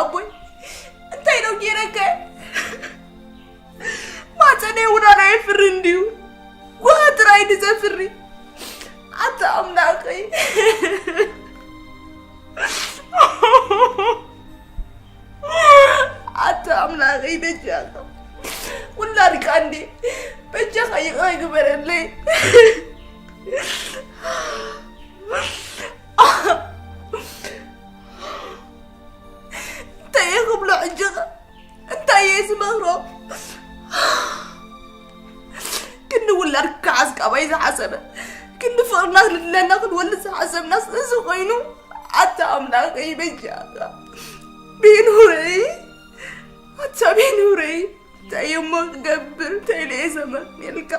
ኣቦይ እንታይ ነው ጌረከ? ማፀነይ ውዳዳ የፍሪ እንዲዩ ውሃ ጥራይ ድዘፍሪ። ኣታ ኣምላኸይ፣ ኣታ ኣምላኸይ በጃኻ፣ ውላድካ እንዴ፣ በጃኻ ይቕረ ግበረለይ። እንታይ እየ ክብሎ ሕጂ ኸ? እንታይ እየ ዝመኽሮ? ክንዲ ውላድ ክከሓስ ካባይ ዝሓሰበ፣ ክንዲ ፍቕርና ክልለና ክንወልድ ዝሓሰብናስ እዚ ኮይኑ? ኣታ ኣምላኸይ በጃኻ። ቤኑረይ፣ ኣታ ቤኑረይ፣ እንታይ እየ እሞ ክገብር? እንታይ ኢለ እየ ዘመኽንየልካ?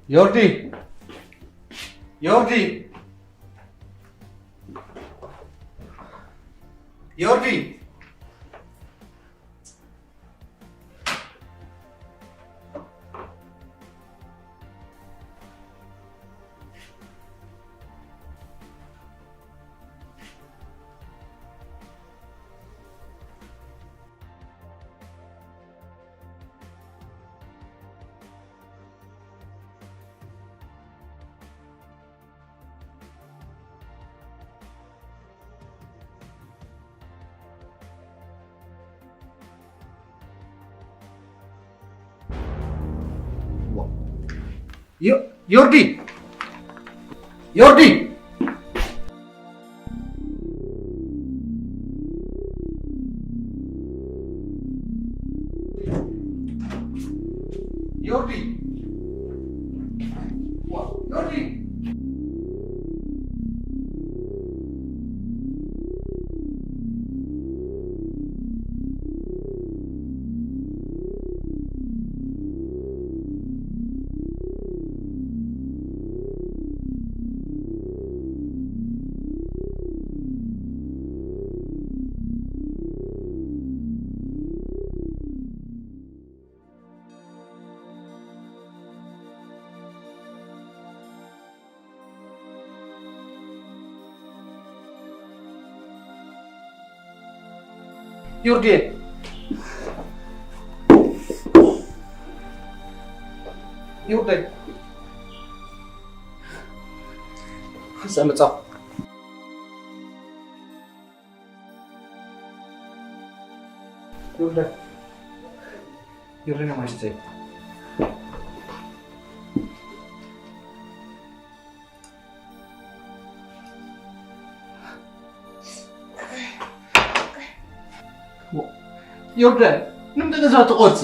ዮርዲ፣ ዮርዲ፣ ዮርዲ። ዮ- ዮርዲ፣ ዮርዲ፣ ዮርዲ፣ ዋ፣ ዮርዲ። ዮርዴ! ዮርዴ! ሓንሳእ መጻኹ። ዮርዴ! ዮርዴ፣ ናይ ማይ ስተ። ዮርዳን፣ ንምንታይ ነዛ ትቆርጺ?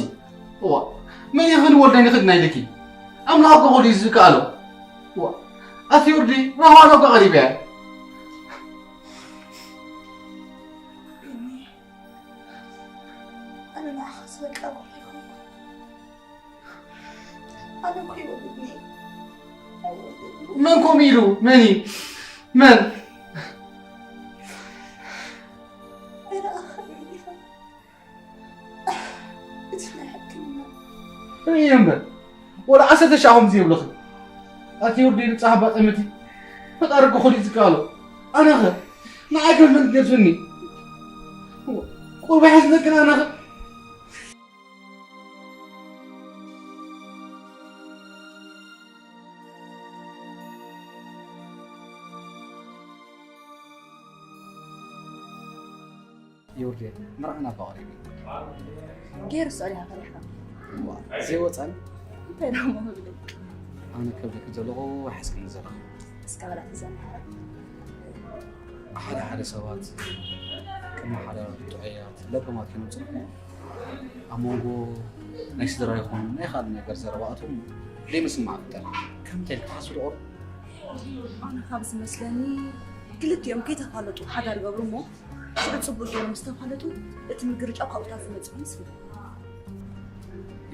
እዋ፣ መን ይኽእል ወልዳይ ንኽድ ናይ ልኪ? ኣምላኽ እኮ ኩሉ እዩ ዝከኣሎ። እዋ፣ ኣቲ ዮርዲ፣ ራህዋ ነው እኮ ቀሪበ እያ። ቢኒ፣ ኣነ ንዓኻ ዝበቃ እኮ ኣይኮንኩን። ኣነ እኮ ይወድድኒ። መን ከምኡ ኢሉ? መን እዩ? መን? ኣይረኣኻን ኢኻ። እቲ ናይ ሓቅና። እየ እምበር። ወላ ዓሰርተ ሻዕ ከምዚ የብልኽን። ኣቲ ውርዲ ንጻህ ባጠመቲ። ፈጣሪ እኮ ኩሉ እዩ ዝከኣሎ። ኣነኸ? ንዓይ ከ መን ትገድፍኒ? ቁርባይ ሓዝነክን ኣነኸ? ዮርዲ፣ መርዓና እባ ቀሪቡ እዩ። ገይሩ ስዕል ኢኻ ፈሪሕካ። እዋ፣ ዘይወጻኒ? እንታይ ደሞ ክብለይ? ኣነ ከብለኪ ዘለኹ፣ ሓዝክኒ ዘለኹ። እስከ በላ ተዘንሐ። ሓደ ሓደ ሰባት ቅድሚ ሓዳር ጥዑያት፣ ለባማት ኮይኖም ዝጸንሑ፣ ኣብ መንጎ ናይ ስድራ ይኹን ናይ ካልእ ነገር ዘረባ ኣትዮም ዘይምስምማዕ ይፍጠር። ከምንታይ ኢልካ ትሓስቢ ዶ? ኣነ ካብ ዝመስለኒ ክልቲኦም ከይተፋለጡ ሓዳር ይገብሩ እሞ፣ ሽዑ ጽቡቕ ገይሮም ምስ ተፋለጡ እቲ ምግርጫው ካብኡታት ዝመጽእ ይመስለኒ።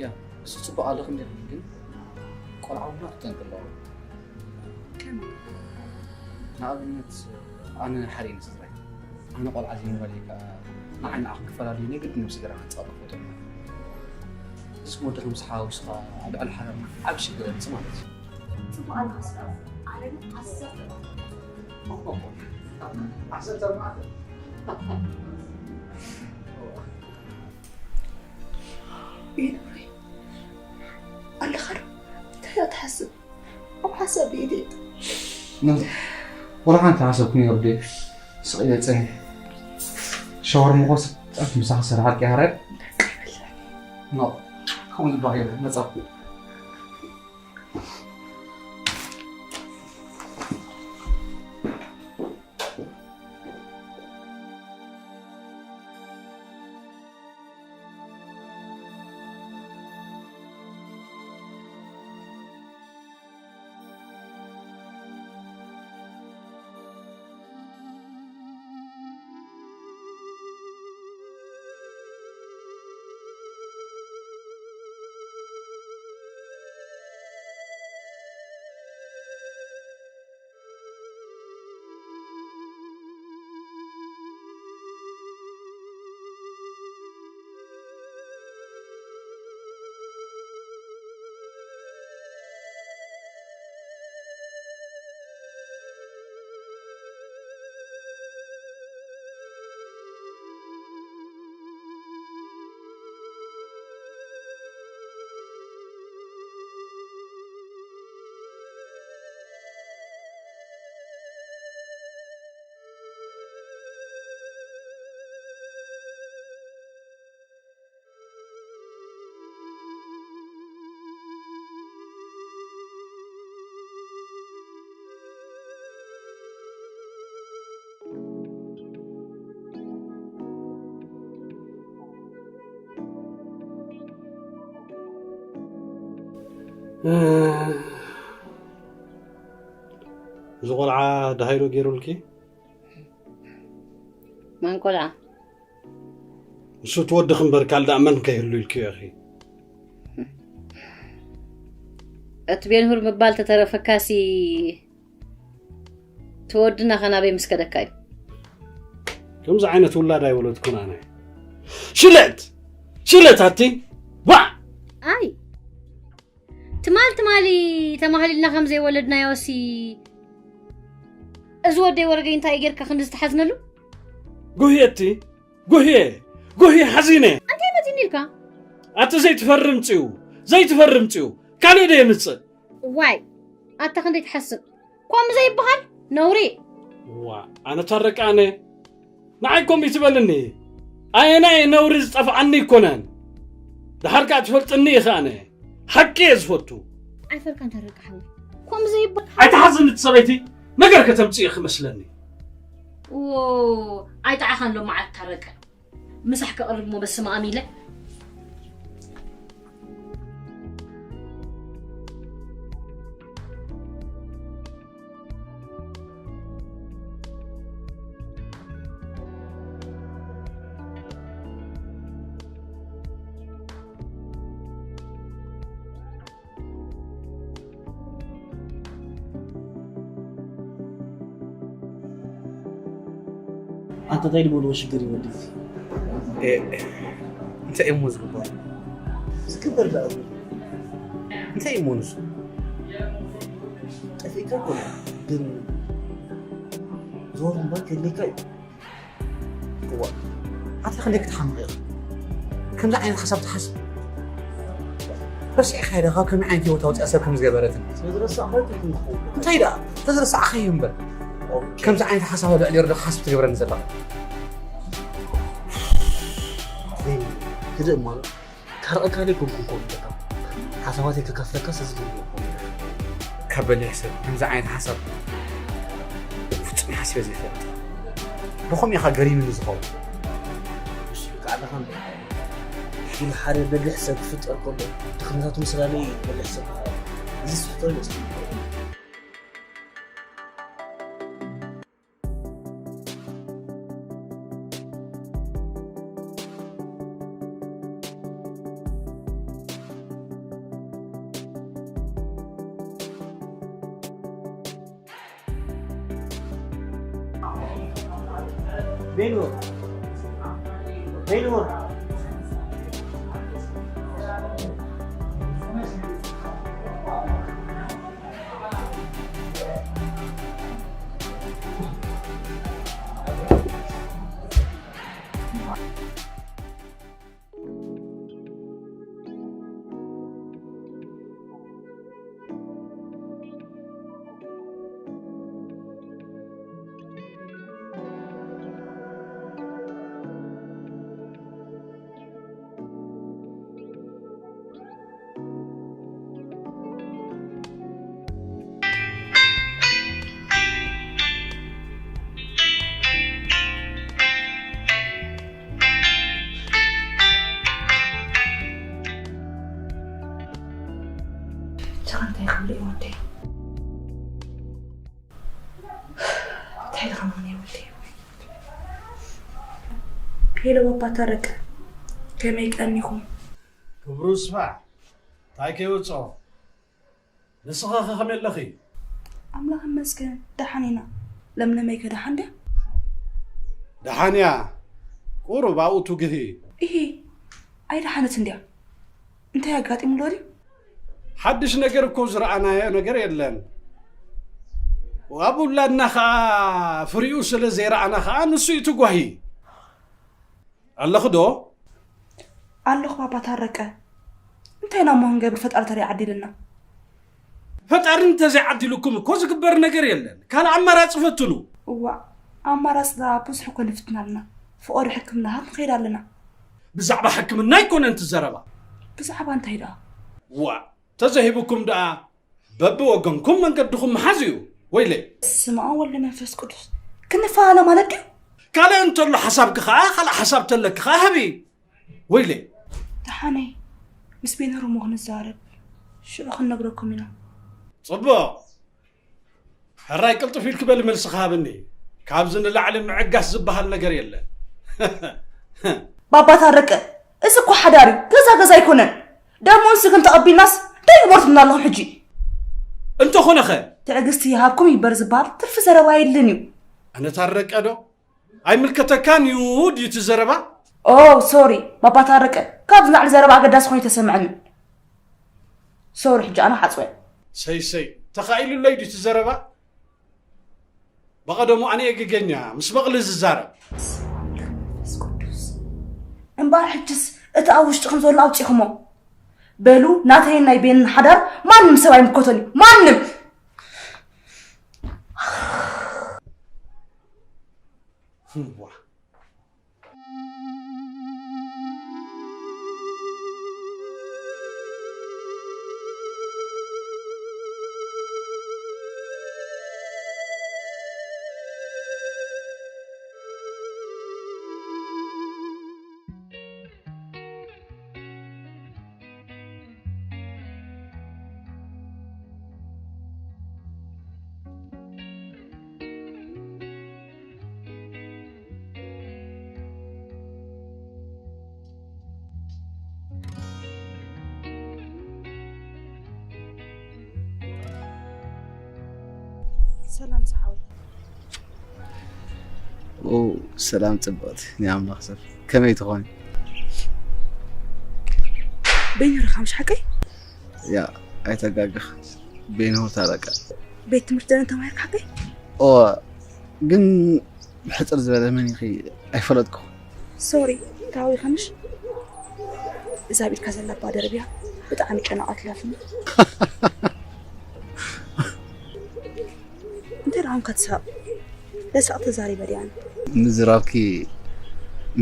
ያ፣ እሱ ጽቡቕ ኣለኺ እንዲኺ፣ ግን ቆልዓ እውን ክጠንቀቕ ኣለዎ። ከመይ? ንኣብነት፣ ኣነ ሓደ እየ ንስድራይ። ኣነ ቆልዓ ዘይምባለይ ከኣ ንዓይ ንዓኹም ክፈላለዩ ናይ ግድን ምስ ገረና ክጻወት ክፈትዎ። እዚ ወዲ ከም ዝሓወስኻ ኣብ ልዕሊ ሓዳርና ዓቢ ሽግር የምጽእ ማለት እዩ። ጽቡቕ ኣለኻ ስድራ። ኣነ ግን ዓሰርተ ዓሰርተ ኣርባዕተ። ይኑረይ ኣለኻ ዶ? እንታይ ኢኻ ትሓስብ? ኣብ ሓሳብ ኢደ። ኖ፣ ወላ ሓንቲ ሓሰብኩ ነይሩ ዶ? ስቕ ኢለ ጸኒሐ። ሻወር ምኾስ ጸፍ ምሳኻ ሰራሓት ቀያረ። ኖ፣ ከምኡ ዝበሃል የለን። መጻኹ። እዚ ቆልዓ ደሃይ ዶ ገይሩልኪ? መን ቆልዓ? ንሱ ትወድኺ እምበር ካልእ ደኣ መን ከይህሉ ኢልክዮ ኢኺ? እቲ ቤንሁር ምባል ተተረፈካሲ ትወድና ከናበይ ምስ ከደካ እዩ? ከምዚ ዓይነት ውላድ ኣይወለድኩን ኣነ። ሽለት! ሽለት ኣቲ! ዋዕ! ኣይ! ትማል ትማሊ ተማህሊልና ከም ዘይወለድናዮሲ፣ እዚ ወደይ ወረገይ እንታይ እዩ ጌርካ ክንዲ ዝተሓዝነሉ? ጉህየ እቲ፣ ጉህየ! ጉሂ ሓዚነ። ኣንታይ መጺኒ ኢልካ? ኣቲ ዘይትፈርም ጽዩ ዘይትፈርም ጽዩ ካልእ ዶ የምጽእ? ዋይ ኣታ ክንደይ ትሓስብ ከምኡ ዘይበሃል ነውሪ። ዋ ኣነ ታረቃነ ንዓይ ኮም ይትበልኒ ኣየናይ ነውሪ ዝጠፍኣኒ ይኮነን። ድሓር ከኣ ትፈልጥኒ ኢኻ ኣነ ሓቂ እየ ዝፈቱ። ኣይፈልካን ታረቃ ሓወይ ከምኡ ዘይበሃል። ኣይትሓዝኒ እቲ ሰበይቲ ነገር ከተምጽእ ኢኺ መስለኒ። ዎ ኣይጠዓኻን ሎማዓት ታረቀ ምሳሕ ከቕርብ እሞ በስመ ኣም ኢለ። ኣንተ እንታይ ዝበልዎ ሽግር ይወዲ እንታይ እሞ ዝግበር ዝግበር ዳ እንታይ እሞ ንሱ ጠፊእካ ኮነ ግን ዞር ምባል ከድልየካ እዩ እዋ ኣታ ክንደይ ክትሓምቕ ኢኻ ከምዚ ዓይነት ሓሳብ ትሓስብ ረሲዕካ ኢለ ካብ ከመይ ዓይነት ህይወት ኣውፅኣ ሰብ ከም ዝገበረትን እንታይ ደኣ ተዝረሳዕካዮ እምበር ከምዚ ዓይነት ሓሳብ ኣብ ልዕሊ ርዶ ሓስብ ትገብረኒ ዘለኻ ህድእ እሞ ታረቐካ ደይ ኮንኩን ኮን ዘለካ ሓሳባተይ ከካፍለካ ስዝግብ ካብ በሊሕ ሰብ ከምዚ ዓይነት ሓሳብ ፍጹም ሓሲበ ዘይፈልጥ ብኸም ኢኻ ገሪምኒ ዝኸውን ኢሉ ሓደ በሊሕ ሰብ ክፍጠር ከሎ ድኽነታቱ ምስ ላለዩ እዩ በሊሕ ሰብ እዚ ስሕቶ ይመስለኒ ቸኻ እንታይ ክብሉ እዮም ወደይ እንታይ ኢልኻ ምኽንያ ወደይ ሄሎ ባባ ታረቀ ከመይ ቀኒኹም ክብሩ ስፋሕ እንታይ ከይወፅኦ ንስኻ ኸ ከመይ ኣለኺ? ኣምላኽ ይመስገን ደሓን ኢና። ለምለመይ ከ ደሓን ድያ? ደሓን እያ። ቁሩብ ኣብኡ ትጉሂ። ኢሂ ኣይደሓነትን ድያ? እንታይ ኣጋጢሙሎ ድዩ? ሓድሽ ነገር እኮ ዝረኣናዮ ነገር የለን። ኣብ ውላድና ኸኣ ፍሪኡ ስለ ዘይረኣና ኸኣ ንሱ እዩ ትጓሂ። ኣለኺ ዶ? ኣለኹ ባባ ታረቀ። እንታይ ኢና እሞ ክንገብር ፈጣሪ ተሪኣ ዓዲልና። ፈጣሪ እንተዘይዓዲሉኩም እኮ ዝግበር ነገር የለን። ካልእ ኣማራፂ ፈትኑ። እዋእ ኣማራፂ ደኣ ብዙሕ እኮ ንፍትን ኣለና። ፍቐዱ ሕክምና ሃብ ንኸይድ ኣለና። ብዛዕባ ሕክምና ኣይኮነን እቲ ዘረባ። ብዛዕባ እንታይ ደኣ? ዋእ ተዘሂቡኩም ደኣ በብወገንኩም መንገድኹም ምሓዝ እዩ። ወይለይ! በስመ ኣብ ወወልድ ወመንፈስ ቅዱስ ክንፈላለ ማለት ድዩ? ካልእ እንተሎ ሓሳብኪ ኸዓ ካልእ ሓሳብ ተለኪ ኸዓ ሃቢ። ወይለይ! ደሓነይ ምስ ቤነር እሞ ክንዛረብ ሽዑ ክንነግረኩም ኢና። ጽቡቕ! ሕራይ ቅልጥፍ ኢልኪ በሊ መልስኺ ሃብኒ። ካብዚ ንላዕሊ ምዕጋስ ዝበሃል ነገር የለን። ባባ ታረቀ እዚ እኮ ሓዳር እዩ፣ ገዛ ገዛ ኣይኮነን። ደሞ ንሱ ግን ተቐቢልናስ እንታይ ግበርቱና ኣለኹም ሕጂ? እንተኾነ ኸ? ትዕግስቲ ይሃብኩም ይበር ዝበሃል ትርፊ ዘረባ የለን እዩ። ኣነ ታረቀ ዶ? ኣይምልከተካን እዩ ድዩ እቲ ዘረባ? ኦ ሶሪ ባባ ታረቀ፣ ካብዚ ንላዕሊ ዘረባ ኣገዳሲ ኮይኑ ኣይተሰምዐንን። ሶሪ ሕጂ ኣነ ክዓጽዎ እየ። ሰይ ሰይ፣ ተኻኢሉለይ ድዩ እቲ ዘረባ? በቐደሙ ኣነ እየ ገገኛ ምስ በቕሊ ዝዛረብ። በስመ ኣብ ወወልድ ወመንፈስ ቅዱስ። እምበኣር ሕጅስ እቲ ኣብ ውሽጥኹም ዘሎ ኣውጺኹሞ። በሉ፣ ናተይን ናይ ቤንን ሓዳር ማንም ሰብ ኣይምልከቶን እዩ። ማንም! ሰላም ዝሓወይ። ኦ፣ ሰላም ጽብቕቲ ናይ ኣምላኽ ሰብ፣ ከመይ ትኾኒ? በይኑ ርኻም ሓቀይ? ያ፣ ኣይተጋግኽ፣ በይኑ ታረቀ። ቤት ትምህርቲ ደን ተማሂርካ ሓቀይ? ኦ፣ ግን ብሕጽር ዝበለ መን ኢኺ ኣይፈለጥኩ። ሶሪ፣ ታዊ ኸምሽ እዛ ኣብ ኢድካ ዘላ ባደርብያ ብጣዕሚ ጨናቓት ላፍኒ። እንታይ ደኣ ኣንካ ትስሕቕ? ለሳቕ ተዛሪበ ድያ ኣነ? ምዝራብኪ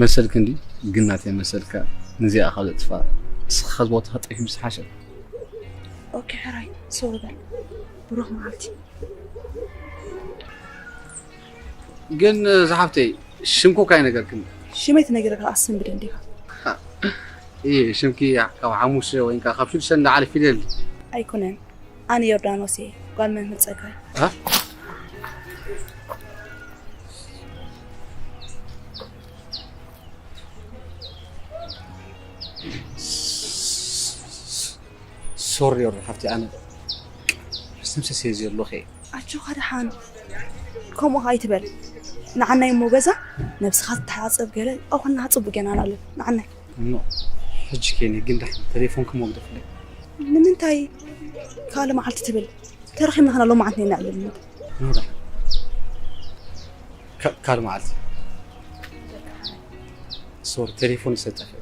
መሰልኪ እንዲ፣ ግን ናተይ መሰልካ ንዚኣ ካብ ዘጥፋ፣ እስኻ ካብ ዝሞትኻ ጠፊኡ ምስ ሓሸ። ኦኬ፣ ሕራይ፣ ሶሪ በል። ብሩኽ መዓልቲ። ግን ዝሓፍተይ፣ ሽምኩ እኳ ኣይነገርክን። ሽመይ ትነግረካ ኣሰንብደ እንዲኻ። እየ፣ ሽምኪ ካብ ሓሙሽተ ወይ ከዓ ካብ ሽዱሽተ ንላዕሊ ፊደል። ኣይኮነን። ኣነ ዮርዳኖስ እየ፣ ጓል መምህር ጸጋይ። እ? ሶሪ ዮርዲ ሓፍቲ፣ ኣነ መስተንፈሲ እየ ዘለኹ። ኣጆኻ ደሓን፣ ከምኡ ኸኣ ኣይትበል። ንዓናይ እሞ ገዛ ነብስኻ ትተሓጸብ ገለ፣ ኣኹና ጽቡቕ ጌና ንኣልም። ንዓናይ። እሞ ሕጂ ኬኒ ግን ደሓን ተሌፎንኪ እሞ ግደፍለይ። ንምንታይ ካልእ መዓልቲ ትብል? ተረኺብና ኸና ሎማዓንቲ ነና ኣለና። ኖራ። ካ-፣ ካልእ መዓልቲ። ሶሪ፣ ተሌፎን ይሰጠፈኪ።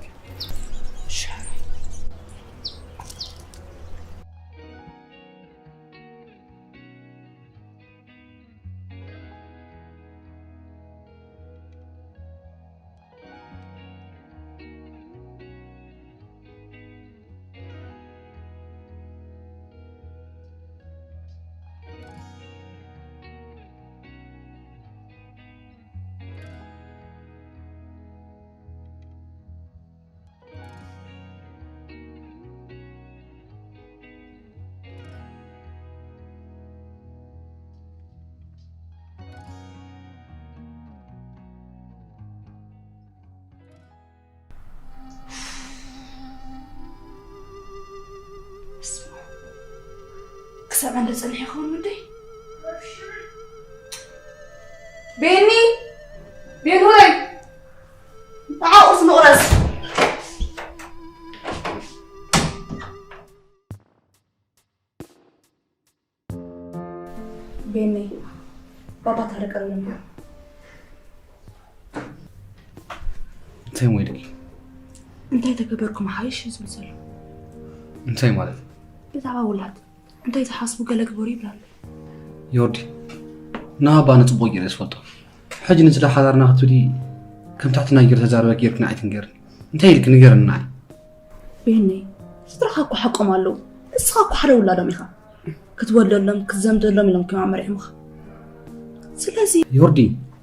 ክሰምዐ እንዶ ጸኒሑ ይኸውን ወደይ። ቤኒ! ቤኑረይ! ንዓቑስ ንቑረስ። ቤኒ፣ ባባ ታረቀ ኣለና። እንታይ እሞ ኢልኪ? እንታይ ተገበርኩም ሓይሽ እዩ ዝብል ዘሎ። እንታይ ማለት? ብዛዕባ ውላድ እንታይ ትሓስቡ ገለ ግበሩ ይብል ኣሎ። ዮርዲ፣ ንኣባ ንጽቡቕ ገይረ ዝፈልጦ። ሕጂ ንስለ ሓዳርና ክትብሊ ከም ትሕትና ገይረ ተዛረበ ገይርክን ኣይትንገርኒ። እንታይ ኢልኪ ንገርኒ ንዓይ? ቤኒ፣ ስድራኻ እኮ ሓቆም ኣለዉ። ንስኻ እኮ ሓደ ውላዶም ኢኻ። ክትወልደሎም፣ ክትዘምደሎም ኢሎም እዮም ኣመሪሖምኻ። ስለዚ ዮርዲ፣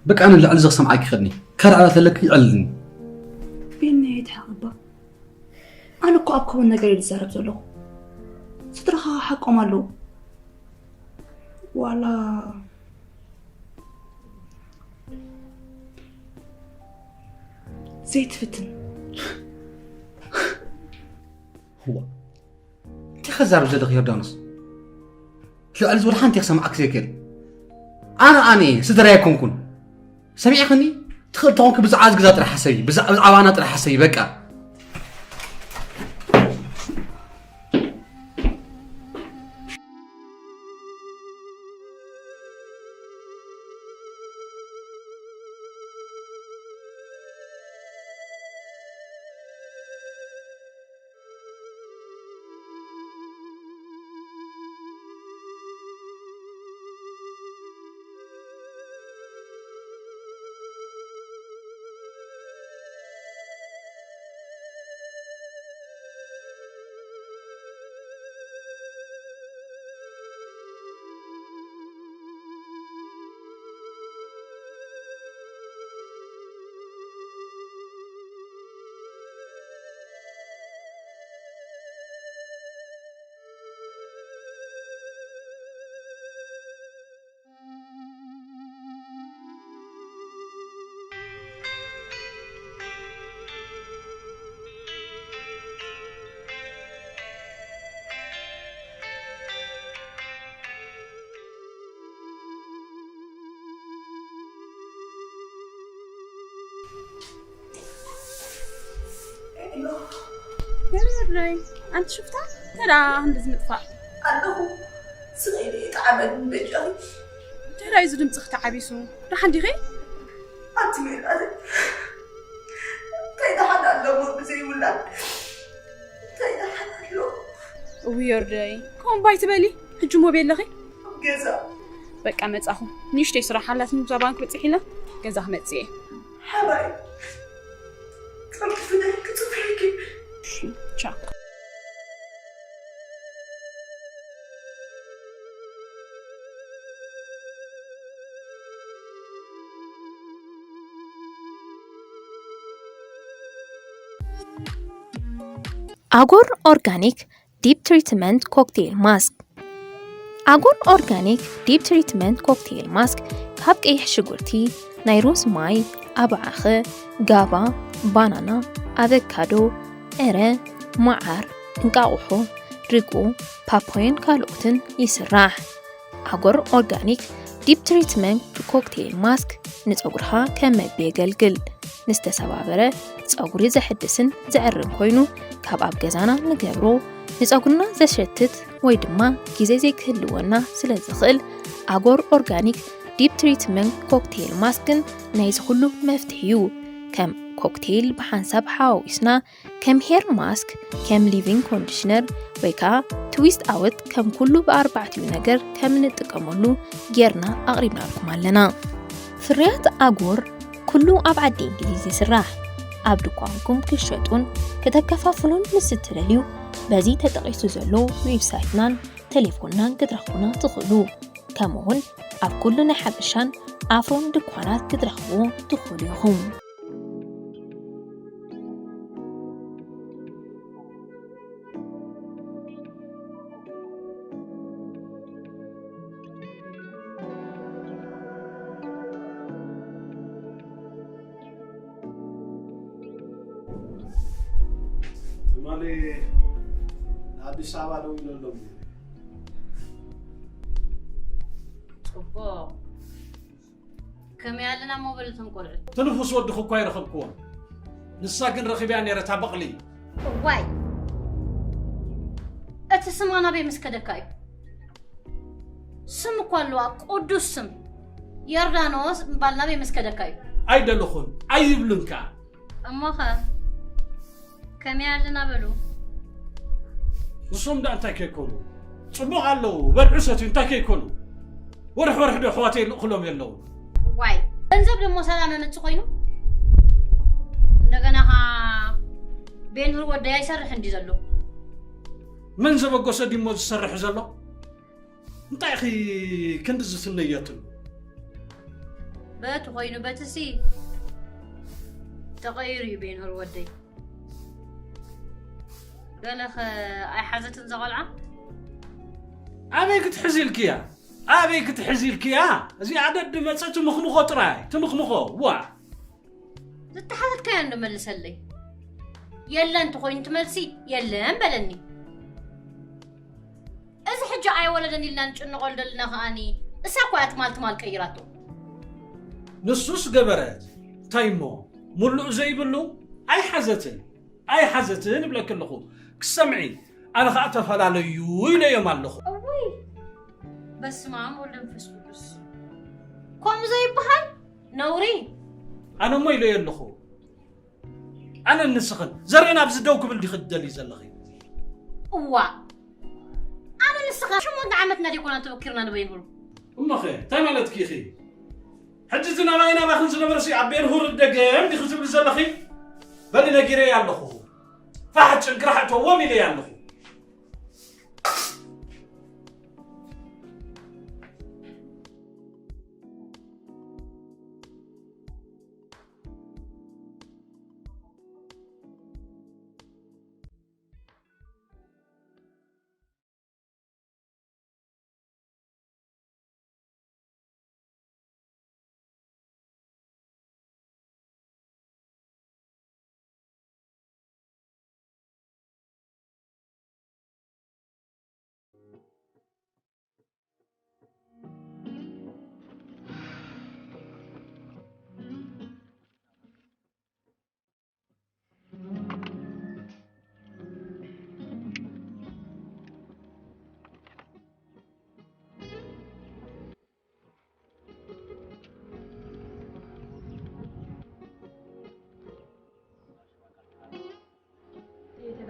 በቃ ኣነ ልዕሊ እዚ ክሰምዓኪ ይኸድኒ። ካልእ ኣላት ኣለኪ ይዕልልኒ። ቤኒ፣ ኣይትሓቕ እባ። ኣነ እኮ ኣብ ክውን ነገር እየ ዝዛረብ ዘለኹ። ስድራኻ ሓቆም ኣለዉ። ዋላ ዘይትፍትን። እዋ፣ እንታይ ከዛርብ ዘለኺ ዮርዳኖስ? ልዕሊ ዝበለ ሓንቲ ክሰምዓክ ዘይክእል። ኣነ፣ ኣነ ስድራይ ኣይኮንኩን። ሰሚዕኽኒ? ትኽእል ተኾንኪ ብዛዕባ እዚ ገዛ ጥራሕ ሓሰቢ፣ ብዛ-፣ ብዛዕባና ጥራሕ ሓሰቢ፣ በቃ። ሄሎ፣ ሄሎ፣ ወደይ፣ ኣንቲ ሽፍታ፣ እንታይ ደኣ ክንድዚ ምጥፋእ? ኣለኹ። ስቕ ኢለ ይጥዓመኒ በጃኺ። እንታይ ደኣ እዩ እዚ ድምፅኺ ተዓቢሱ? ደሓን ዲኺ? ኣንቲ ሜላት፣ እንታይ ደሓን ኣሎ እሞ ብዘይ ውላድ? እንታይ ደሓን ኣሎ? እውይ፣ ወደይ፣ ከምኡ እባ ኣይትበሊ። ሕጂ እሞ ኣበይ ኣለኺ? ኣብ ገዛ። በቃ መጻኹ። ንእሽተይ ስራሕ ኣላትኒ፣ ብዛ ባንክ በጺሐ ኢለ ገዛ ክመጽእ እየ። ሓራይ፣ ቃል ክፍለ ክጽፍረኪ። እሺ፣ ቻው። ኣጎር ኦርጋኒክ ዲፕ ትሪትመንት ኮክቴል ማስክ። ኣጎር ኦርጋኒክ ዲፕ ትሪትመንት ኮክቴል ማስክ ካብ ቀይሕ ሽጉርቲ፣ ናይ ሩዝ ማይ፣ ኣባዓኸ፣ ጋባ፣ ባናና፣ ኣቨካዶ፣ ዕረ፣ መዓር፣ እንቃቑሖ፣ ርግኦ፣ ፓፓዮን ካልኦትን ይስራሕ። ኣጎር ኦርጋኒክ ዲፕ ትሪትመንት ኮክቴል ማስክ ንጸጉርኻ ከም መግቢ የገልግል። ንዝተሰባበረ ጸጉሪ ዘሕድስን ዘዕርን ኮይኑ፣ ካብ ኣብ ገዛና ንገብሮ ንጸጉርና ዘሸትት ወይ ድማ ግዜ ዘይክህልወና ስለ ዝኽእል፣ ኣጎር ኦርጋኒክ ዲፕ ትሪትመንት ኮክቴል ማስክን ናይዚ ኩሉ መፍትሒ እዩ። ከም ኮክቴል ብሓንሳብ ሓዋዊስና ከም ሄር ማስክ፣ ከም ሊቪንግ ኮንዲሽነር ወይ ከዓ ትዊስት ኣወት ከም ኩሉ ብኣርባዕቲኡ ነገር ከም እንጥቀመሉ ጌርና ኣቕሪብናልኩም ኣለና። ፍርያት ኣጎር ኩሉ ኣብ ዓዲ እንግሊዝ ይስራሕ። ኣብ ድኳንኩም ክሸጡን ከተከፋፍሉን ምስ እትደልዩ በዚ ተጠቒሱ ዘሎ ዌብሳይትናን ቴሌፎንናን ክትረኽቡና ትኽእሉ። ከምኡውን ኣብ ኩሉ ናይ ሓበሻን ኣፍሮን ድኳናት ክትረኽቡ ትኽእሉ ኢኹም። ትማሊ ንኣዲስ ኣበባ ደዊለሎም ነይረ። ጽቡቕ። ከመይ ኣለና እሞ በሉ እቶም ቆልዑ። ትንፉስ ወድኺ እኳ ኣይረኸብክዎን። ንሳ ግን ረኺበያ ነይረ፣ እታ በቕሊ። እዋይ! እቲ ስማ ናበይ ምስ ከደካ እዩ? ስም እኮ ኣለዋ፣ ቅዱስ ስም። ዮርዳኖስ ምባል ናበይ ምስ ከደካ እዩ? ኣይደለኹን፣ ኣይብልን ከኣ። እሞኸ ከመይ ኣለና በሉ። ንሶም ደኣ እንታይ ከይኮኑ? ጽቡቕ ኣለዉ፣ በልዑ ሰትዩ እንታይ ከይኮኑ? ወርሕ ወርሕ ዶ ኣሕዋተይ ይልእኹሎም የለዉ? ዋይ፣ ገንዘብ ደሞ ሰላም መምጽእ ኮይኑ? እንደገና ኸኣ ቤንሁር ወደይ ኣይሰርሕን ድዩ ዘሎ? መን ዘበገሶ ድዩሞ ዝሰርሕ ዘሎ? እንታይ ኢኺ ክንዲ ዝስነየትሉ? በቲ ኮይኑ በትሲ ተቐይሩ እዩ ቤንሁር ወደይ። ገለኸ ኣይሓዘትን እዛ ቆልዓ? ኣበይ ክትሕዚ ኢልክያ? ኣበይ ክትሕዚ ኢልክያ? እዚኣ ደዲ መጸ ትምኽምኾ ጥራይ፣ ትምኽምኾ። ዋ! ዝተሓተትካዮ እንዶ መልሰለይ። የለን እንተኾይኑ እቲ መልሲ የለን በለኒ። እዚ ሕጂ ኣይወለደን ኢልና ንጭንቐሉ ዘለና ከኣኒ፣ እሳ እኮ እያ ትማል ትማል ቀይራቶ። ንሱስ ገበረት፣ እንታይ እሞ፣ ሙሉእ ዘይብሉ ኣይሓዘትን፣ ኣይሓዘትን እብለኪ ኣለኹ። ክሰምዒ፣ ኣነ ኸኣ ተፈላለዩ ኢለዮም ኣለኹ። እውይ፣ በስመ ኣብ ወወልድ ወመንፈስ ቅዱስ። ከምኡ ዘይበሃል ነውሪ። ኣነ እሞ ኢለዮ ኣለኹ። ኣነ ንስኽን ዘርእን ኣብዚ ደው ክብል ዲኺ ትደልዪ ዘለኺ? እዋእ፣ ኣነ ንስኻ ሸሞንተ ዓመትና ዲኮና ተበኪርና ንበይኑ። እሞኸ እንታይ ማለትኪ ኢኺ? ሕጂ እቲ ናባይ ናባኽን ዝነበረሲ ኣብ ቤንሁር ደገም ዲኺ ትብሊ ዘለኺ? በሊ ነጊረያ ኣለኹ። ፋሕ ጭንቅራሕ እተዎም ኢለያ ኣለኹ።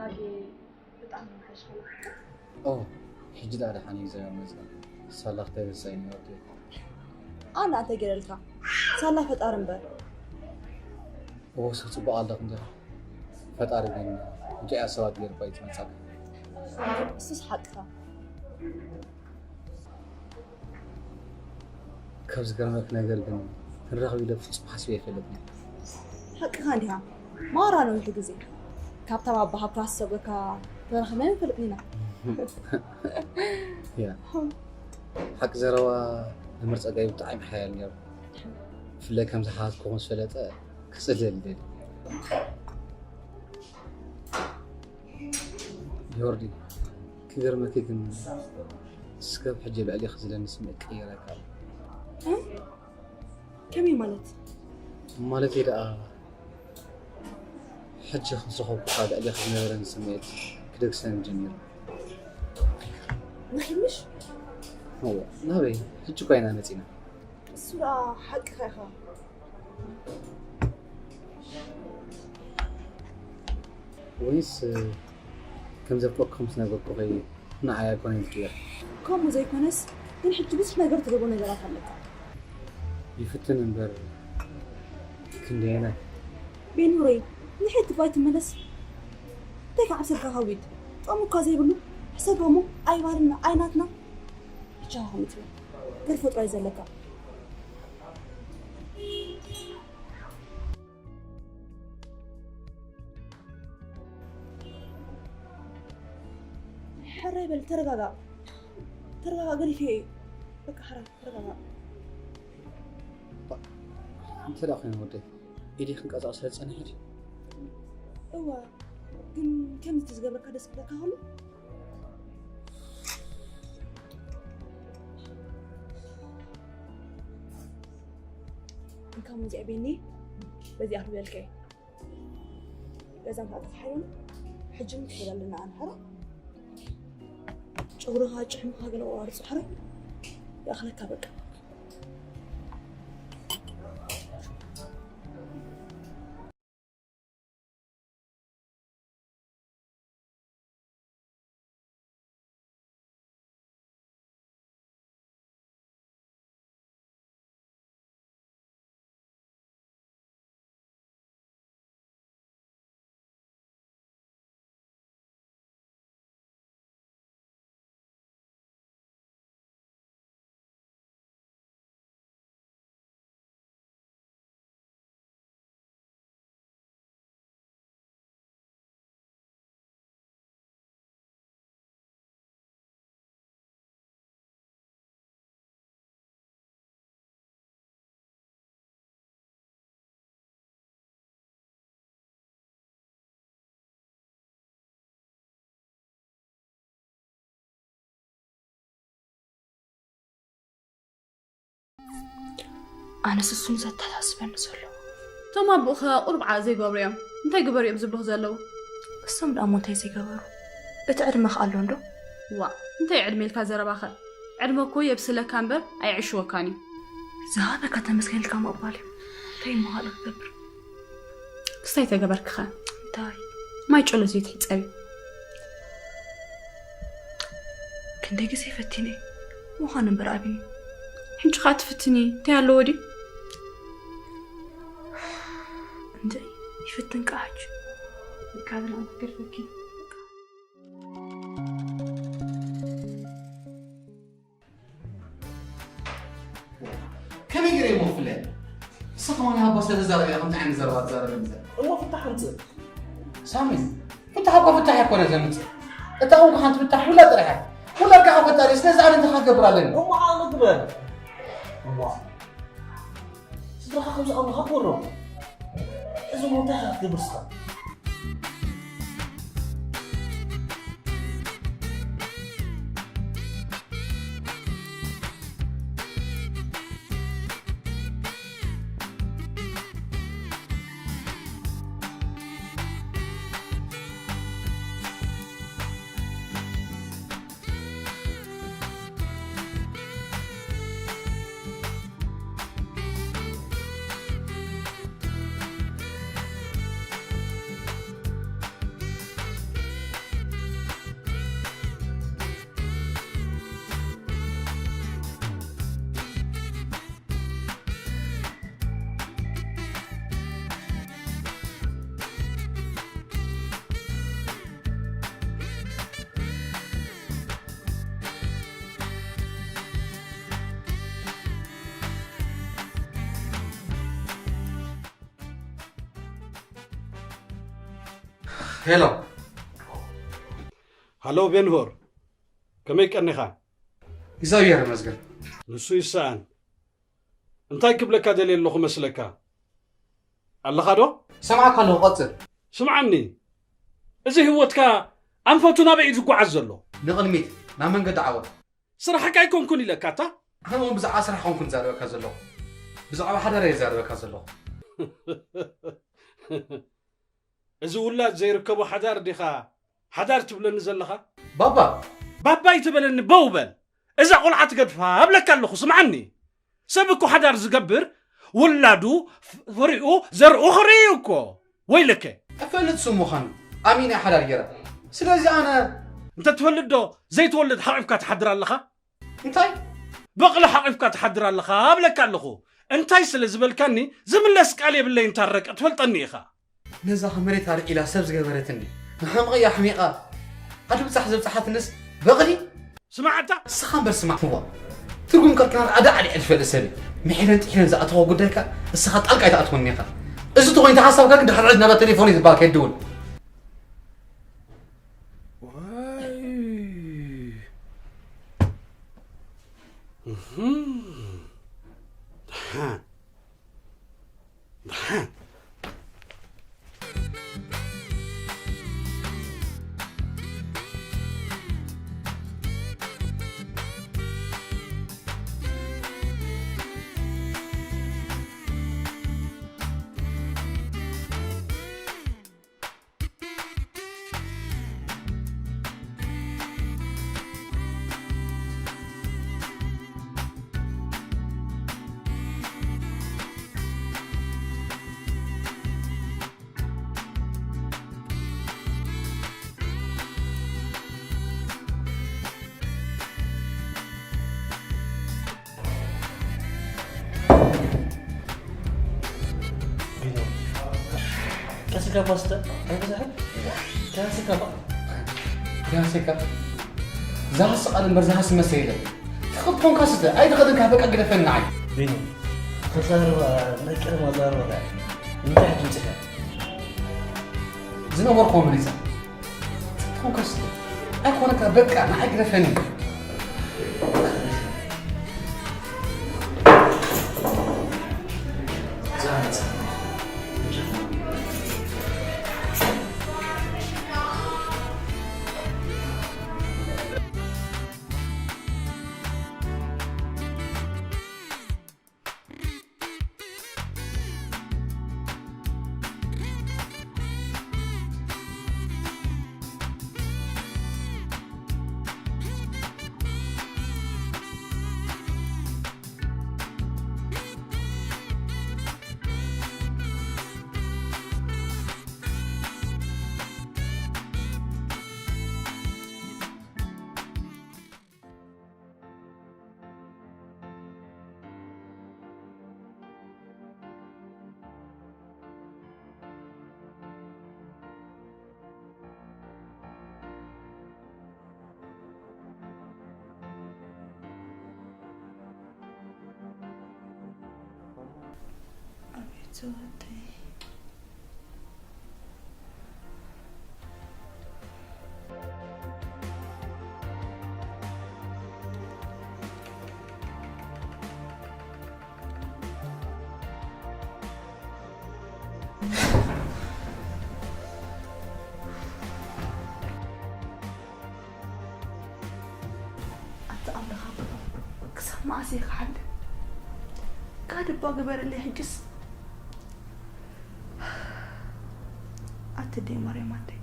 ኣጌ ብጣዕሚ ምሓሽካ። ኦ፣ ሕጂ ደኣ ደሓን እዩ ዘመዝገብ። ሳላ ክተበሳይ ነርዲ። ኣነ ኣንተ ገለልካ። ሳላ ፈጣሪ እምበር። እዎ፣ ሰብ ጽቡቕ ኣለኹ እንደ ፈጣሪ ግን እንታይ ሰባት ገይሩ እኳ ይትመጻል። እሱስ ሓቅኻ። ካብ ዝገርመክ ነገር ግን ክንራኸብ ኢለ ፍጹም ሓስበ ኣይፈልጥን። ሓቅኻ እንዲኻ። ማራ ነዊሕ ግዜ። ካብታ ባባ ሃብታ ዝሰጎካ ተራኺብና ኣይንፈልጥን ኢና። ያ። ሓቂ ዘረባ፣ መምህር ጸጋይ ብጣዕሚ ሓያል ነይሩ። ብፍላይ ከም ዝሓዝኩኹ ምስ ፈለጠ ክጽልል ይደሊ። ዮርዲ፣ ክገርመኪ ግን እስካብ ሕጂ ልዕሌኺ ዝለኒ ስምዒት ቀይረካ ኣሎ። እ? ከመይ ማለት? ማለተይ ደኣ፣ ሕጂ ምስ ረኸብኩኻ ልዕሌኺ ዝነበረኒ ስምዒት ክደግሰኒ ጀሚሩ። ንኺድ ምሽ? እወ፣ ናበይ? ሕጂ እኳ ኢና መጺና። እሱ ደኣ ሓቅኻ ኢኻ። ወይስ፣ ከም ዘፍቀርኩ ምስ ነገርኩኺ ንዓይ ኣይኮነን ዝቅየር? ከምኡ ዘይኮነስ፣ ግን ሕጂ ብዙሕ ነገር ትገብሮ ነገራት ኣለካ። ይፍትን እምበር፣ ክንደየናይ? ቤኑረይ፣ ንድሕሪት እኳ ኣይትመለስ። እንታይ ክዓብሰልካ ከዊድ? ጥቕሚ እኳ ዘይብሉ፣ ሕሰቦ እሞ ኣይባልና፣ ኣይናትና። ብቻ ከምኡ ትብል። ገርፎ ጥራይ ዘለካ። ሕራይ በል፣ ተረጋጋእ። ተረጋጋእ፣ ገዲፈዮ እዩ። በቃ፣ ሕራይ፣ ተረጋጋእ። እንተ ደኣ ኾይኑ ወደይ፣ ኢደይ ክንቀሳቕሳ ዝጸንሐ ድዩ? እወ፣ ግን ከምዚ ተዝገብረካ ደስ ክብለካ ከሎ? እንካ ሙዚያ ቤኒ፣ በዚኣ ክበልከ። ገዛ እንካ ተፋሓዮም፣ ሕጂ እውን ክፈል ኣለና ኣንሓራ። ጨጉርኻ፣ ጭሕምኻ ገለ ቆራርጾ ሕራይ። ይኣኽለካ በቃ። ኣነስ እሱ ንዘተሓሳስበኒ ዘሎ። እቶም ኣቦእኸ ቁሩብ ዓእ ዘይገብሩ እዮም። እንታይ ግበሩ እዮም ዝብሉኽ ዘለዉ? እሶም ደኣ እሞ እንታይ ዘይገበሩ? እቲ ዕድመ ኸ ኣሎ እንዶ? ዋእ፣ እንታይ ዕድመ ኢልካ ዘረባኸ? ዕድመ እኮ የብስለካ እምበር ኣየዕሽወካን እዩ። ዝሃበካ ተመስገን ኢልካ ምቕባል እዩ። እንታይ እሞ ካልእ ክገብር? ክስታይ ተገበርክኸ? እንታይ? ማይ ጨሎት ዘይትሕጸቢ። ክንደይ ግዜ ፈቲነ ምዃን እምበር ኣቢኒ። ሕጂ ኸኣ ትፍትኒ እንታይ ኣለዎ ድዩ? እንደ ይፍትን ከኣ ሕጂ። ካብ ንኣን ክገርፈኪ። ከመይ ገይረ እሞ ክፍለያ? ንስኻ ኸማን ሃባ ስለ ተዛረበ እያ ከምዚ ዓይነት ዘረባ ትዛረበኒ ዘላ። እሞ ፍታሕ ኣምጽእ። ሳሚ፣ ፍታሕ እኮ ፍታሕ ኣይኮነ ዘምጽእ። እታ ኹንካ ሓንቲ ፍታሕ ውላድ ጥራሕ እያ። ውላድ ከዓ ፈጣሪ፣ ስለዚ ኣነ እንታይ ክገብር ኣለኒ? እሞ ዓቕሊ ግበር። እሞ ስድራኻ ከምዚ ኣምልኻ ክወሮ። እዚ እሞ እንታይ ኢኻ ክትገብር ንስኻ? ሄሎ። ሃሎ ቤንሆር፣ ከመይ ቀኒኻ? እግዚኣብሔር ይመስገን። ንሱ ይሰኣን። እንታይ ክብለካ ደልየ ኣለኹ መስለካ? ኣለኻ ዶ? ሰማዕካ ኣለኹ፣ ቀጽል። ስምዓኒ፣ እዚ ህይወትካ ኣንፈቱ ናበይ እዩ ዝጓዓዝ ዘሎ? ንቕድሚት፣ ናብ መንገዲ ዓወት። ስራሕካ ኣይኮንኩን ኢለካ፣ ኣታ? ኣነ እውን ብዛዕባ ስራሕ ኮንኩን ዛረበካ ዘለኹ። ብዛዕባ ሓዳር እየ ዛረበካ ዘለኹ። እዚ ውላድ ዘይርከቦ ሓዳር ዲኻ ሓዳር ትብለኒ ዘለኻ? ባባ! ባባ ይትበለኒ፣ በው በል። እዛ ቆልዓ ትገድፋ እብለካ ኣለኹ፣ ስምዓኒ። ሰብ እኮ ሓዳር ዝገብር ውላዱ፣ ፍ-፣ ፍሪኡ፣ ዘርኡ ክርኢ እዩ እኮ። ወይለከ። እፈልጥ ስሙ ምዃኑ ኣሚነ ሓዳር ገይረ። ስለዚ ኣነ እንተ ትፈልጥ ዶ ዘይትወልድ ሓቒፍካ ትሓድር ኣለኻ? እንታይ? በቕሊ ሓቒፍካ ትሓድር ኣለኻ እብለካ ኣለኹ። እንታይ ስለ ዝበልካኒ ዝምለስ ቃል የብለይን ታረቀ፣ ትፈልጠኒ ኢኻ። ነዛ ከ መሬት ኣልዒላ ሰብ ዝገበረትኒ፣ ንሓምቐይ ኣሕሚቓ፣ ኣድብጻሕ ዘብጽሓትንስ በቕሊ? ስማዕ ኣታ። እስኻ እምበር ስማዕ፣ እዋ። ትርጉም ቃልካ ኣዳ ዓሊ ዕልፈ ሰበይ። ምሒረን ጥሒረን ዝኣተወ ጉዳይካ እስኻ ጣልቃ ኣይትኣትወኒ ኢኻ። እዚ ተኾይኑ ሓሳብካ ግን ድሕሪ ሕጂ ናብታ ቴሌፎን እዩ ዝበሃል ከይትድውል። ዋይ። እህም። ደሓን። ደሓን። ቢኒ፣ ከስካ ፓስታ ኣይበዛሕን? ከስካ ባ- ከስካ? ዝሃሲ ቃል እምበር ዝሃሲ መስተ የለን። ትኽእል ትኾንካ ስተ፣ ኣይትኽእልን ከኣ በቃ ግደፈኒ ንዓይ። ቢኒ፣ ተዛረባ ናይ ቀደም ኣዛረባ እንታይ ድምፅካ? ዝነበርኩዎ መሊሳ። ትኾንካስ ኣይኮነካ፣ በቃ ንዓይ ግደፈኒ። ኣቤት ዘወደይ። ኣታ ኣምላኽ ኣቦ፣ ክሳብ መኣስ እየ ክሓልፍ? ቃል እባ ግበረለይ ሕጅስ። ኣቲ ኣደይ ማርያም ኣደይ፣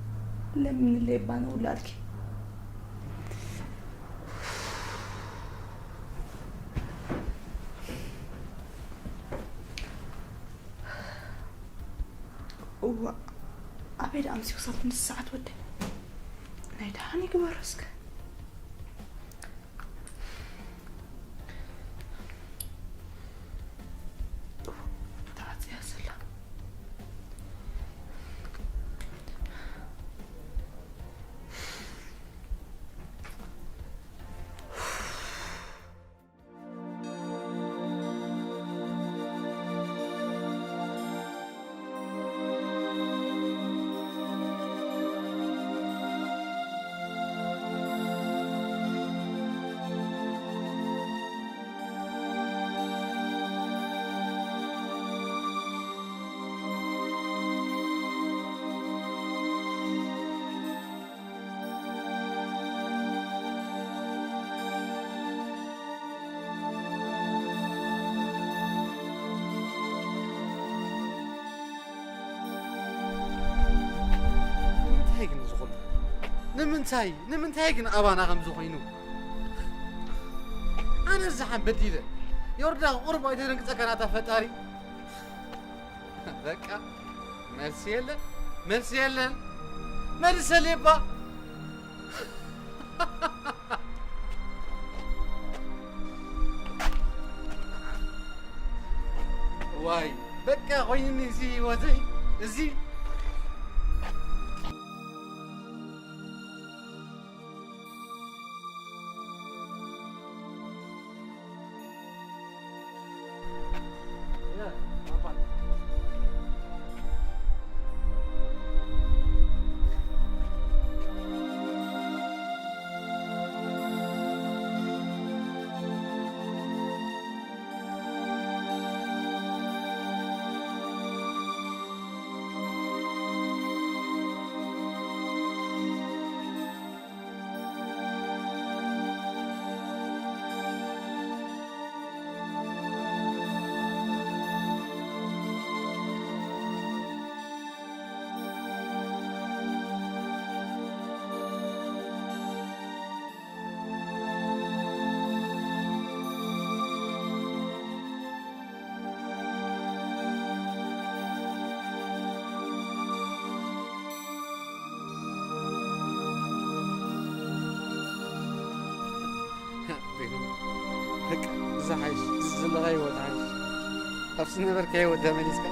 ለምንለይ እባ ንውላድኪ። እዋ፣ ኣበይ ደኣ ኣምሲኹ ሳት ምስ ሰዓት ወደ? ናይ ደሓን ይግበሮ እስከ። ተዓጽያ ዘላ። ንምንታይ ንምንታይ ግን ኣባና ከምዚ ኮይኑ? ኣነ ዝሓን በዲለ። ዮርዳ፣ ቁርብ ኣይተደንግጸካ ናታ ፈጣሪ። በቃ፣ መልሲ የለን፣ መልሲ የለን። መልሰሌባ። ዋይ፣ በቃ ኮይንኒ እዚ ህይወተይ፣ እዚ። በቃ፣ እዚ ሓይሽ፣ እዚ ዘለኻዮ ህይወት ሓይሽ። ኣብ ዝነበርካዮ ህይወት ተመሊስካ።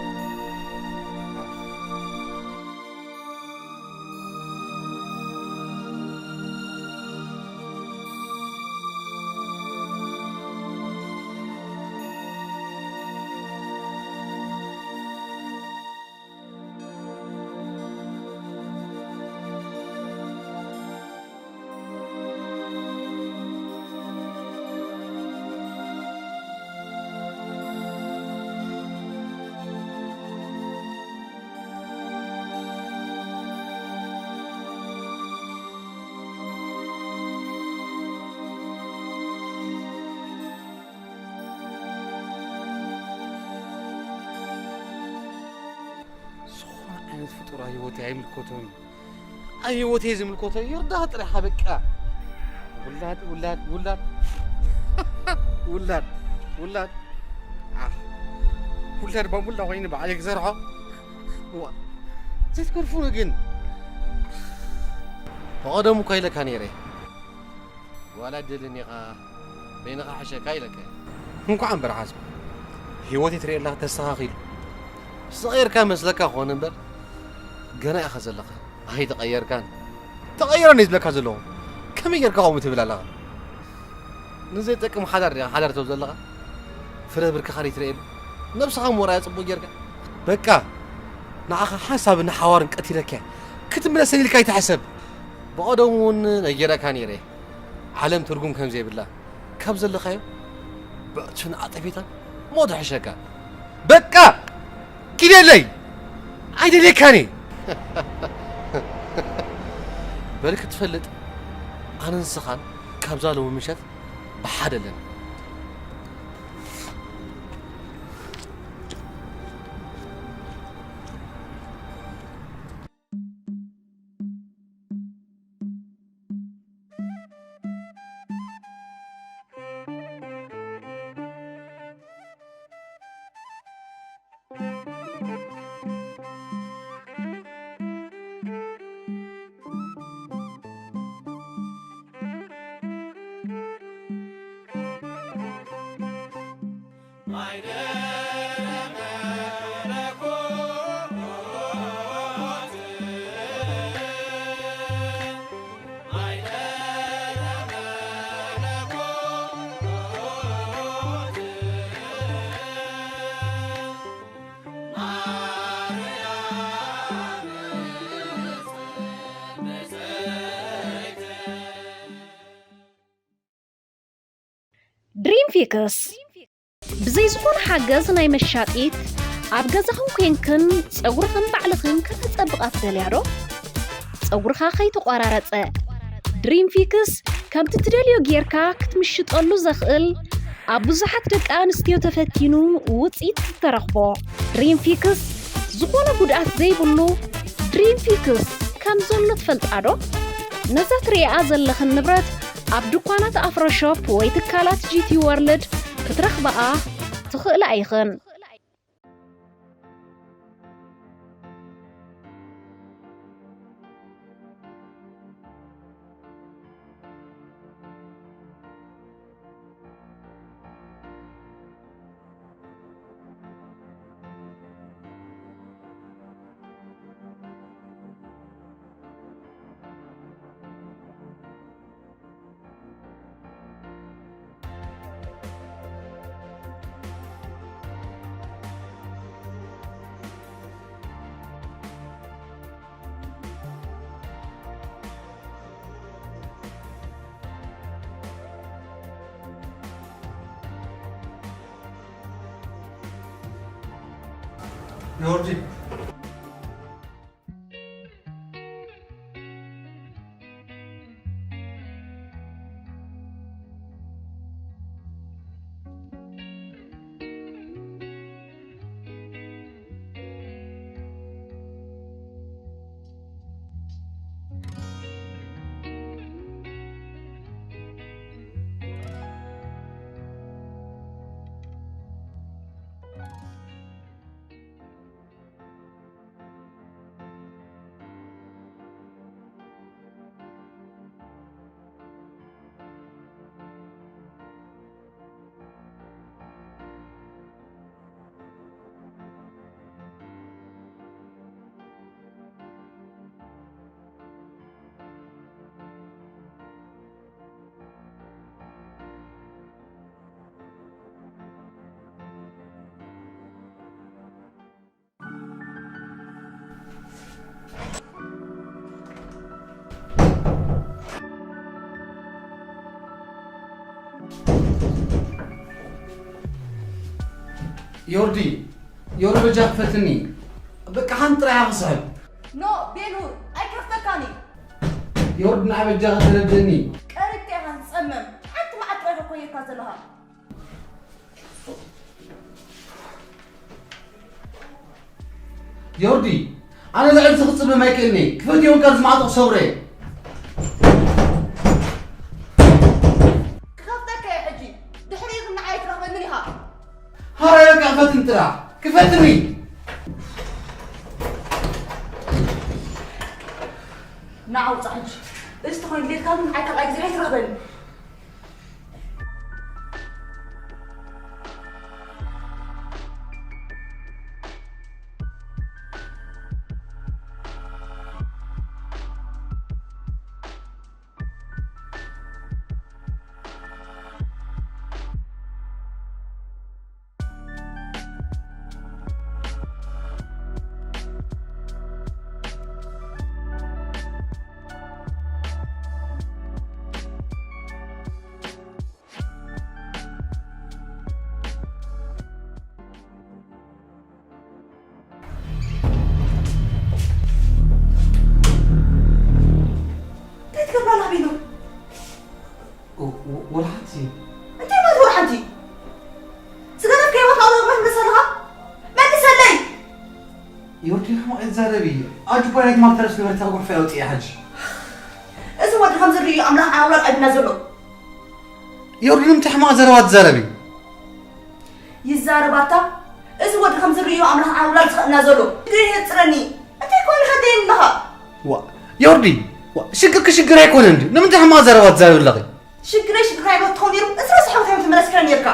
ዝኾነ ዓይነት ፍጡር ኣብ ህይወተይ ኣይምልከቶን እዩ። ኣብ ህይወተይ ዝምልከቶ ይርዳእ ጥራሕ በቃ። ውላድ፣ ውላድ፣ ውላድ። ውላድ፣ ውላድ፣ ውላድ። ኣህ። ውላድ ባሙላ ኮይኑ ባዕለይ ክሰርሖ። እዋ። ዘይትገርፉኒ ግን። ብቐደሙ እኳ ኢለካ ነይረ። ዋላ ደልን ኢኻ፣ በይንኻ ሕሸካ ኢለካ። እንኳዕ እምበር ሓዝኩ። ህይወተይ ትርእየላ ተስተኻኺሉ። ዝተቐየርካ መስለካ ክኾን እምበር፣ ገና ኢኻ ዘለኻ። ኣይተቐየርካን። ተቐይረን እዩ ዝብለካ ዘለኹ። ከመይ ጌርካ ከምኡ ትብል ኣለኻ? ንዘይጠቅም ሓዳር ዲኻ ሓዳር ትብል ዘለኻ? ፍረ ብርክኻ ደይትርእየሉ? ነብስኻ ምውራያ ጽቡቕ ጌርካ። በቃ፣ ንዓኻ ሓንሳብን ንሓዋርን ቀቲለካ እየ። ክትምለሰኒ ኢልካ ኣይትሕሰብ። ብቐደሙ እውን ነጊረካ ነይረ። ዓለም ትርጉም ከም ዘይብላ። ካብ ዘለኻዮ ብዕቱብን ዓጸፌታን ሞት ይሕሸካ። በቃ! ኪደለይ! ኣይደልየካን እየ። በል ክትፈልጥ፣ ኣነን ንስኻን ካብዛ ሎሚ ምሸት ብሓደ ኣለና። ድሪም ፊክስ ብዘይ ዝኾነ ሓገዝ ናይ መሻጢት ኣብ ገዛኽን ኮንክን ጸጉርኽን ባዕልኽን ከተጸብቓ ትደልያ ዶ? ጸጉርኻ ከይተቋራረጸ ድሪም ፊክስ ከምቲ ትደልዮ ጌርካ ክትምሽጠሉ ዘኽእል ኣብ ብዙሓት ደቂ ኣንስትዮ ተፈቲኑ ውጽኢት ዝተረኽቦ ድሪም ፊክስ ዝኾነ ጉድኣት ዘይብሉ ድሪም ፊክስ ከም ዘሎ ትፈልጣ ዶ? ነዛ ትርእይኣ ዘለኽን ንብረት ኣብ ድኳናት ኣፍሮ ሾፕ ወይ ትካላት ጂ ቲ ወርልድ ክትረኽብኣ ትኽእላ ኢኽን። ዮርዲ። ዮርዲ፣ ዮርዲ በጃ ክፈትኒ። በቃ ሓንቲ ጥራይ ኢኻ ክስሕብ። ኖ፣ ቤንሁር፣ ኣይከፍተካን እዩ። ዮርዲ ንዓይ በጃ ከተረድእኒ። ቀሪብካ ኢኻ ዝጸመም። ሓንቲ መዓልቲ ጥራይ እኮ ጌርካ ዘለኻ። ዮርዲ፣ ኣነ ልዕሊ እዚ ክጽመም ኣይክእልኒ። ክፈትዮ እምበር ዝመዓጦ ክሰብሮ እየ። ክኸፍተካ እየ ሕጂ። ድሕሪኡ ግን ንዓይ ኣይትረኽበንን ኢኻ። ሃራይ በቃ ክፈትኒ ጥራሕ። ክፈትኒ። ንዓ ውጻእ ሕጂ። እዚ ተኾይኑ ድሌትካ ግን ንዓይ ካልኣይ ግዜ ኣይትረኽበኒ። እንታይ ትገብር ኣለኻ ቤኖ? ወ-፣ ወ-፣ ወላ ሓንቲ። እንታይ ማለት ወላ ሓንቲ? ዝገደፍካዮ ቦታ ኣውራ መመለስ ኣለኻ? መልሰለይ! ዮርዲ፣ ሕማቕ ኣይትዛረቢ። ኣጁባ ናይ ትማል ተረፍ ዝነበረት እታ ጉሕፈ ኣውፅእያ ሕጂ። እዚ ወዲ ከም ዝርእዩ ኣምላኽ ዓውላል ኣቢና ዘሎ። ዮርዲ፣ ንምንታይ ሕማቕ ዘረባ ትዛረቢ? ይዛረባታ። እዚ ወዲ ከም ዝርእዮ ኣምላኽ ዓውላል ዝኸእና ዘሎ። ግሬ የጽረኒ። እንታይ ኮይኑ ከደይን ኣለኻ? ዋ፣ ዮርዲ፣ ዋ፣ ሽግርኪ ሽግር ኣይኮነን ድዩ? ንምንታይ ሕማቕ ዘረባ ትዛረቢ ኣለኺ? ሽግረይ ሽግርካ ይበል ትኸውን ነይሩ። እዚ ረሳሕ ቦታ እዮም ትመለስ ክረ ነርካ።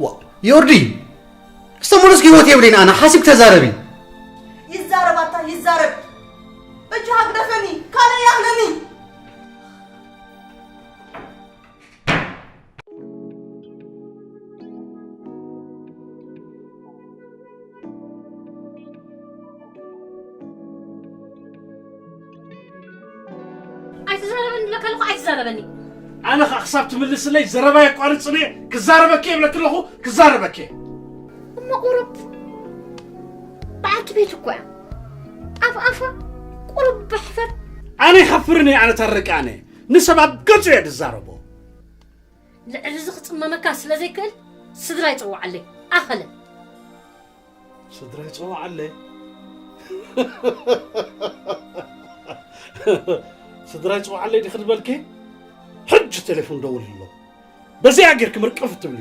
ዋ፣ ዮርዲ፣ ዝተመለስኩ ህይወት የብለይን ኣነ። ሓሲብ ተዛረቢ። ይዛረባታ፣ ይዛረብ። እጅ ሃግደፈኒ፣ ካልእ ያህለኒ። ኣይትዛረበኒ ብለካ ኣለኹ፣ ኣይትዛረበኒ። ኣነ ኸኣ ክሳብ ትምልስለይ ዘረባ የቋርጽን እየ። ክዛረበኪ እየ ብለኪ ኣለኹ፣ ክዛረበኪ እየ። እሞ ቁሩብ በዓልቲ ቤት እኮ እያ። ኣብ ኣፋ ቁሩብ ብሕፈር። ኣነ ይኸፍርን እየ፣ ኣነ ተርቅ ኣነ። ንሰብ ኣብ ገጹ እየ ዝዛረቦ። ልዕሊ እዚ ክጽመመካ ስለ ዘይክእል፣ ስድራ ይጸውዓለይ። ኣኸለ። ስድራ ይጸውዓለይ? ስድራይ ጽውዓለይ ዲኺ ዝበልኪ? ሕጂ ቴሌፎን ደውል ኣሎ። በዚኣ ጌርኪ ምርቅፍ ትብሊ።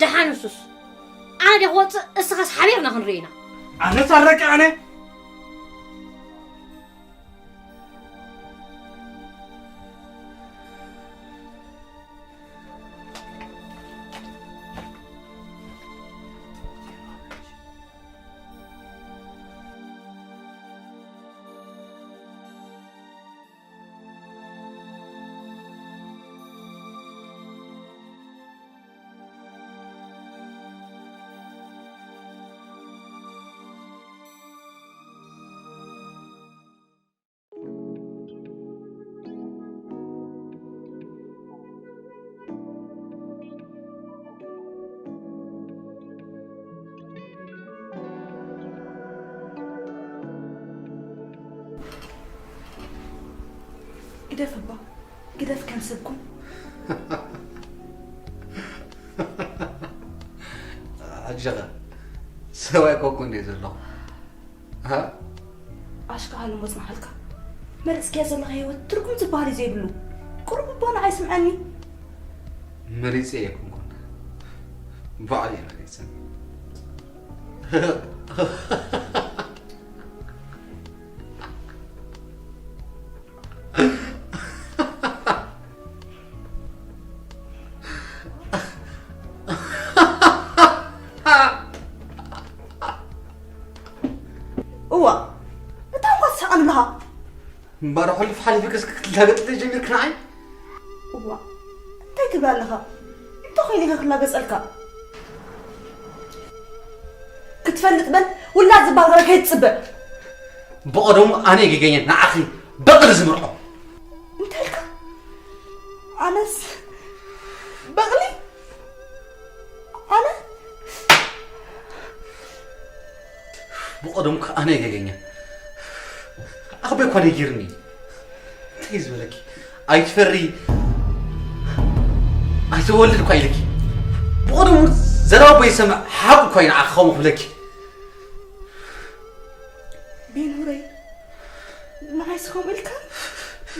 ደሓን ንሱስ። ኣነ ደ ክወጽእ፣ እስኻስ ሓቢርና ክንርኢ ኢና። ኣነ ታረቂ ኣነ። ግደፍ እባ፣ ግደፍ ከም ሰብ ኩን። ኣጀኻ፣ ሰብኣይ ኮንኩ እንድየ ዘለኹ። ሃ? ኣሽካሃሉ መጽናሕልካ። መሪጽክያ ዘለኻ ህይወት ትርጉም ዝበሃል እዩ ዘይብሉ። ቁሩብ እባ ንዓይ ስምዐኒ። መሪጸ ኣይኮንኩን። ባዕሉ እዩ መሪጸ። እዋ፣ እንታይ እኳ ትስሕቕ ኣለኻ? እምበኣር፣ ሕሉፍ ሓሊፍክስ ክትላገጽ ጀሚርክ ንዓይ? እዋ፣ እንታይ ትብል ኣለኻ? እንታይ ኮይነ ኢኻ ክላገጸልካ? ክትፈልጥ በል፣ ውላድ ዝበሃል ነገር ከይትጽበ። ብቐደሙ ኣነ ጌገኛ ንዓኺ በቕሊ ዝምርዖ። እንታይ ኢልካ? ኣነስ በቕሊ? ኣነ? ብቐደሙ ከ ኣነ ጌገኛ። ኣኽበይ እኳ ነጊርኒ። እንታይ ዝበለኪ? ኣይትፈሪ፣ ኣይትወልድ እኳ ኢልኪ። ብቐደሙ ዘረባ እኮ ይሰምዕ፣ ሓቁ እኳ እዩ ንዓኺ ከምኡ ክብለኪ። ቤኑረይ፣ ንዓይስ ከምኡ ኢልካ?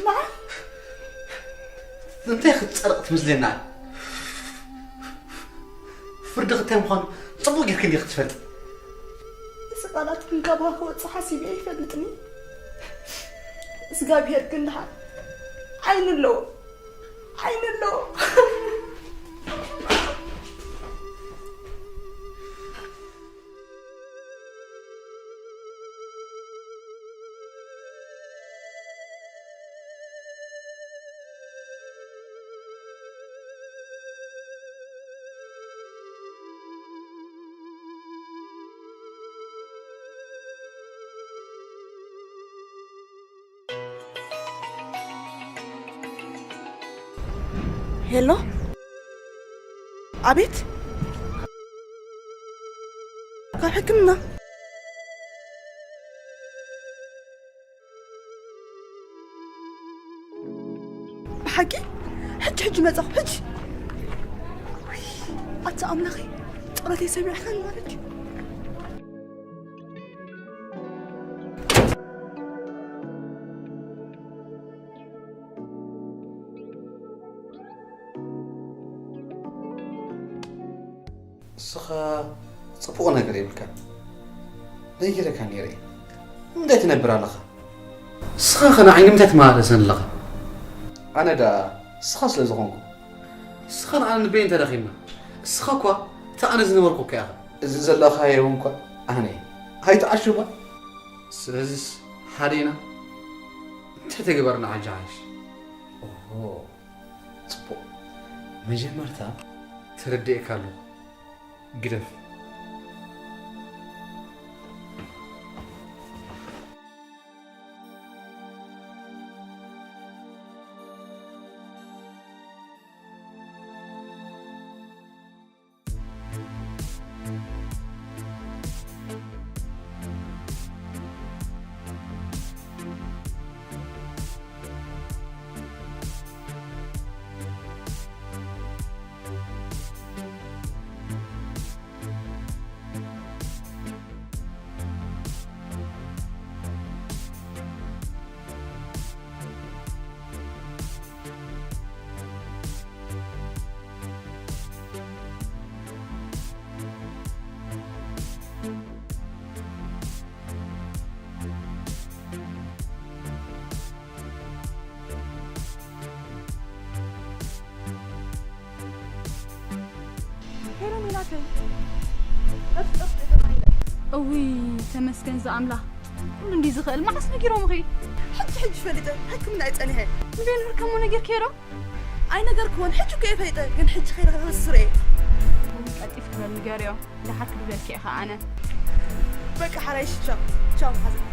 ንዓይ? እንታይ ክትጸርቕ ትመስለና? ፍርዲ እንታይ ምዃኑ ጽቡቕ ጌርኪ እንዲኺ ትፈልጢ። እዚ ቃላት ግን ካባኻ ክወጽእ ሓሲበ ኣይፈልጥን። እግዚኣብሄር ግን ደሓን ዓይኒ ኣለዎ፣ ዓይኒ ኣለዎ። ሄሎ፣ ኣቤት። ካብ ሕክምና። ብሓቂ? ሕጂ፣ ሕጂ መጻኹ፣ ሕጂ። ኣታ ኣምላኸይ፣ ጸሎተይ ሰሚዕካኒ ማለት እዩ። እስኻ ጽቡቕ ነገር የብልካን። ነጊረካ ነይረ እየ። እንታይ ትነብር ኣለኻ? እስኻ ኸ ንዓይ ንምንታይ ትመላለሰኒ ኣለኻ? ኣነ ደኣ እስኻ ስለ ዝኾንኩ። እስኻ ንዓነ ንበይን ተዳኺምና። እስኻ እኳ እቲ ኣነ ዝነበርኩ እኮ ኢኻ። እዚ ዘለኻዮ እውን እኳ ኣነ እየ። ኣይትዓሹ እባ። ስለዚስ ሓደ ኢና። እንታይ ተገበርና ዓጃ ሓይሽ? ኦሆ፣ ጽቡቕ። መጀመርታ ተረዲኤካ ኣለኹ። ግደፍ። እውይ፣ ተመስገን ዝኣምላኽ። ኩሉ እንዲ ዝኽእል መዓስ ነጊሮምኺ? ሕጂ ሕጂ ፈሊጠ፣ ሕክምና እየ ጸኒሐ። እንዴ፣ ንርከሞ ነጊርክዮ ዶ? ኣይነገርክዎን፣ ሕጂ እኮ እየ ፈሊጠ፣ ግን ሕጂ ከይረኸበ ዝስረ እየ። እውይ፣ ቀልጢፍ ክበል ንገርዮ፣ ደሓር ክድውለልኪ እየ ኸኣ ኣነ። በቃ ሓራይሽ፣ ቻው፣ ቻው፣ ሓዘን።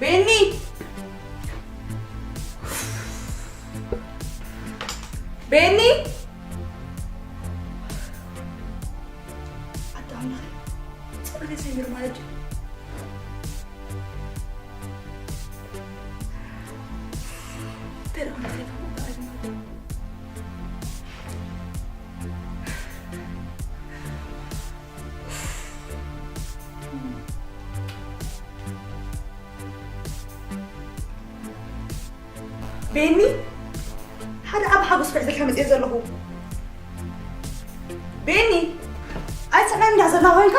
ቤኒ! ቤኒ! ኣታ ኣምላኸይ፣ ጸሎተይ ሰሚሩ ማለት ድዩ? እንታይ ደኣ ኮነ ተሪፈ? ቤኒ፣ ሓደ ኣብ ሓጎስ ክዕዘልካ መጽኤ ዘለኹ። ቤኒ፣ ኣይትስዕመኒ እንዳ ዘላ ኮይንካ?